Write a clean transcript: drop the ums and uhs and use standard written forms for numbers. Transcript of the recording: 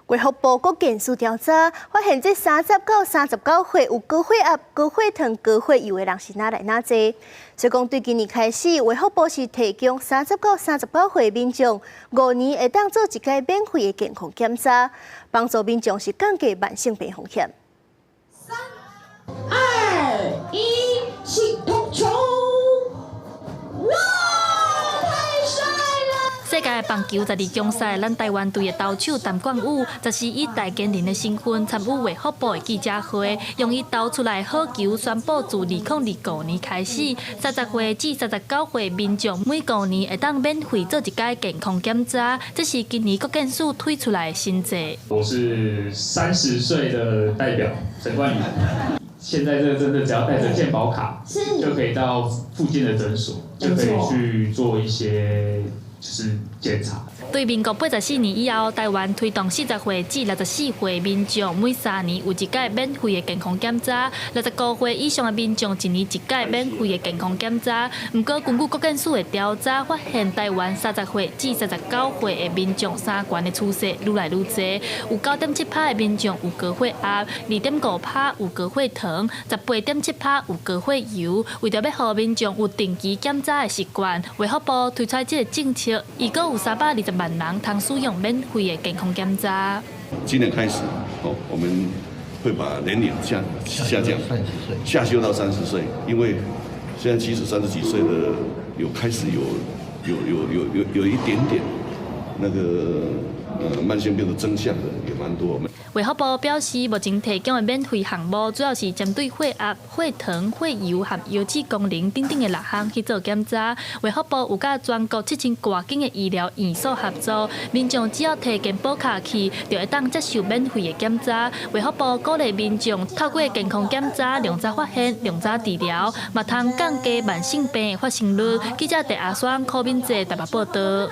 衛福部國健署調查，發現這30到39歲有高血壓、高血糖、高血油的人是哪來哪濟。所以講對今年開始，衛福部是提供30到39歲民眾5年會當做一擺免費的健康檢查，幫助民眾是降低慢性病風險。三、二、一，起動衝！哇，太帥了！世界棒球十二強賽，咱台灣隊的投手陳冠宇，就是以代言人的身份參與衛福部的記者會，用伊投出來好球宣布，自2025年開始，30歲至39歲民眾每5年會當免費做一擺健康檢查，這是今年國健署推出來的新制。我是30歲的代表陳冠宇，現在這個真的只要帶著健保卡，就可以到附近的診所，就可以去做一些就是檢查。對民國84年以後，台灣推動40歲至64歲民眾每3年有一擺免費的健康檢查；65歲以上的民眾一年一擺免費的健康檢查。毋過根據國健署的調查，發現台灣30歲至39歲的民眾三高的趨勢愈來愈濟，有9.7%的民眾有高血壓，2.5%有高血糖，18.7%有高血油。為著欲予民眾有定期檢查的習慣，衛福部推出這个政策，預估有320萬人通使用免費的健康檢查。今年開始，哦，我們會把年齡下降，下修到三十歲，因為現在其實30幾歲的有開始有一點點那個慢性病的徵象的也蠻多。衛福部表示，目前提供的免費項目主要是針對血壓、血糖、血油和腰子功能等等的六項去做檢查。衛福部有佮全國7000外間的醫療院所合作，民眾只要提健保卡去，就會當接受免費的檢查。衛福部鼓勵民眾透過健康檢查，量早發現、量早治療，嘛通降低慢性病的發生率。記者鄭阿雙、柯敏哲台北報導。